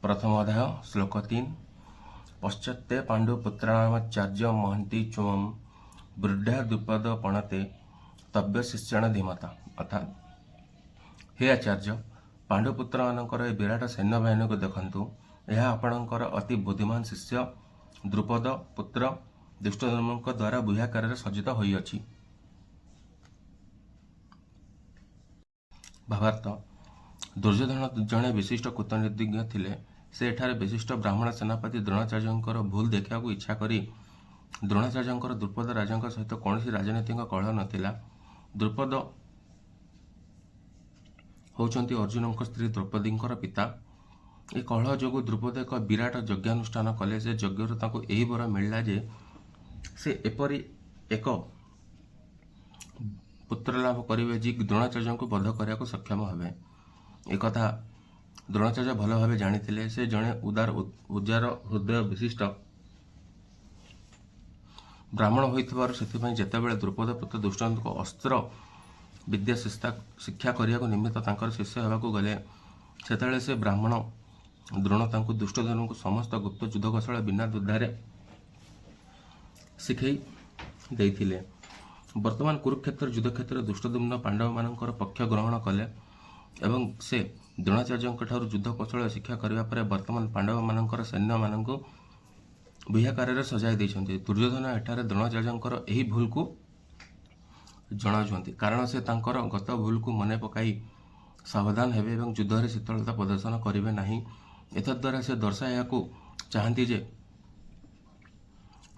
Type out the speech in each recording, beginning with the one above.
ପ୍ରଥମ ଅଧ୍ୟାୟ, ଶ୍ଲୋକ 3। ପଶ୍ଚାତ୍ତେ ପାଣ୍ଡୁପୁତ୍ରାଣାମାଚାର୍ଯ୍ୟ ମହନ୍ତି ଚୁମಂ ବୃଦ୍ଧା ଦ୍ରୁପଦ ପଣତେ ତବ୍ୟ ଶିଷ୍ୟଣ ଧୀମତା। ଅର୍ଥାତ୍ ହେ ଆଚାର୍ଯ୍ୟ, ପାଣ୍ଡୁପୁତ୍ରମାନଙ୍କର ଏ ବିରାଟ ସୈନ୍ୟବାହିନୀକୁ ଦେଖନ୍ତୁ। ଏହା ଆପଣଙ୍କର ଅତି ବୁଦ୍ଧିମାନ ଶିଷ୍ୟ ଦ୍ରୁପଦ ପୁତ୍ର ଧୃଷ୍ଟଦ୍ୟୁମ୍ନଙ୍କ ଦ୍ୱାରା ବ୍ୟୂହାକାରରେ ସଜ୍ଜିତ ହୋଇଅଛି। ଭାବାର୍ଥ, ଦୁର୍ଯ୍ୟୋଧନ ଜଣେ ବିଶିଷ୍ଟ କୂଟନୀତିଜ୍ଞ ଥିଲେ। ସେ ଏଠାରେ ବିଶିଷ୍ଟ ବ୍ରାହ୍ମଣ ସେନାପତି ଦ୍ରୋଣାଚାର୍ଯ୍ୟଙ୍କର ଭୁଲ ଦେଖିବାକୁ ଇଚ୍ଛା କରି, ଦ୍ରୋଣାଚାର୍ଯ୍ୟଙ୍କର ଦ୍ରୁପଦ ରାଜାଙ୍କ ସହିତ କୌଣସି ରାଜନୈତିକ କଳହ ନଥିଲା। ଦ୍ରୁପଦ ହେଉଛନ୍ତି ଅର୍ଜୁନଙ୍କ ସ୍ତ୍ରୀ ଦ୍ରୌପଦୀଙ୍କର ପିତା। ଏ କଳହ ଯୋଗୁଁ ଦ୍ରୁପଦ ଏକ ବିରାଟ ଯଜ୍ଞାନୁଷ୍ଠାନ କଲେ। ସେ ଯଜ୍ଞରୁ ତାଙ୍କୁ ଏହି ବର ମିଳିଲା ଯେ ସେ ଏପରି ଏକ ପୁତ୍ର ଲାଭ କରିବେ ଯେ ଦ୍ରୋଣାଚାର୍ଯ୍ୟଙ୍କୁ ବଧ କରିବାକୁ ସକ୍ଷମ ହେବେ। ଏକଥା ଦ୍ରୋଣାଚାର୍ଯ୍ୟ ଭଲ ଭାବେ ଜାଣିଥିଲେ। ସେ ଜଣେ ଉଦାର ଉଜାର ହୃଦୟ ବିଶିଷ୍ଟ ବ୍ରାହ୍ମଣ ହୋଇଥିବାରୁ ସେଥିପାଇଁ ଯେତେବେଳେ ଦ୍ରୁପଦ ପୁତ୍ର ଧୃଷ୍ଟଦ୍ୟୁମ୍ନଙ୍କ ଅସ୍ତ୍ର ବିଦ୍ୟା ଶିକ୍ଷା କରିବାକୁ ନିମିତ୍ତ ତାଙ୍କର ଶିଷ୍ୟ ହେବାକୁ ଗଲେ, ସେତେବେଳେ ସେ ବ୍ରାହ୍ମଣ ଦ୍ରୋଣ ତାଙ୍କୁ ଧୃଷ୍ଟଦ୍ୟୁମ୍ନଙ୍କୁ ସମସ୍ତ ଗୁପ୍ତ ଯୁଦ୍ଧକୌଶଳ ବିନା ଦ୍ୱିଧାରେ ଶିଖେଇ ଦେଇଥିଲେ। ବର୍ତ୍ତମାନ କୁରୁକ୍ଷେତ୍ର ଯୁଦ୍ଧକ୍ଷେତ୍ରରେ ଧୃଷ୍ଟଦ୍ୟୁମ୍ନ ପାଣ୍ଡବମାନଙ୍କର ପକ୍ଷ ଗ୍ରହଣ କଲେ ଏବଂ ସେ ଦ୍ରୋଣାଚାର୍ଯ୍ୟଙ୍କଠାରୁ ଯୁଦ୍ଧ କୌଶଳ ଶିକ୍ଷା କରିବା ପରେ ବର୍ତ୍ତମାନ ପାଣ୍ଡବମାନଙ୍କର ସୈନ୍ୟମାନଙ୍କୁ ବ୍ୟୂହାକାରରେ ସଜାଇ ଦେଇଛନ୍ତି। ଦୁର୍ଯ୍ୟୋଧନ ଏଠାରେ ଦ୍ରୋଣାଚାର୍ଯ୍ୟଙ୍କର ଏହି ଭୁଲକୁ ଜଣାଉଛନ୍ତି, କାରଣ ସେ ତାଙ୍କର ଗତ ଭୁଲକୁ ମନେ ପକାଇ ସାବଧାନ ହେବେ ଏବଂ ଯୁଦ୍ଧରେ ଶୀତଳତା ପ୍ରଦର୍ଶନ କରିବେ ନାହିଁ। ଏତଦ୍ଦ୍ୱାରା ସେ ଦର୍ଶାଇବାକୁ ଚାହାନ୍ତି ଯେ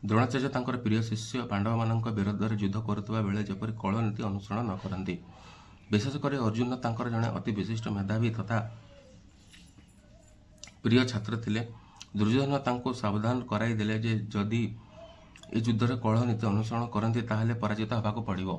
ଦ୍ରୋଣାଚାର୍ଯ୍ୟ ତାଙ୍କର ପ୍ରିୟ ଶିଷ୍ୟ ପାଣ୍ଡବମାନଙ୍କ ବିରୁଦ୍ଧରେ ଯୁଦ୍ଧ କରୁଥିବା ବେଳେ ଯେପରି କଳହ ନୀତି ଅନୁସରଣ ନ କରନ୍ତି। ବିଶେଷ କରି ଅର୍ଜୁନ ତାଙ୍କର ଜଣେ ଅତି ବିଶିଷ୍ଟ ମେଧାବୀ ତଥା ପ୍ରିୟ ଛାତ୍ର ଥିଲେ। ଦୁର୍ଯ୍ୟୋଧନ ତାଙ୍କୁ ସାବଧାନ କରାଇଦେଲେ ଯେ ଯଦି ଏ ଯୁଦ୍ଧରେ କଳହ ନୀତି ଅନୁସରଣ କରନ୍ତି, ତାହେଲେ ପରାଜିତ ହେବାକୁ ପଡ଼ିବ।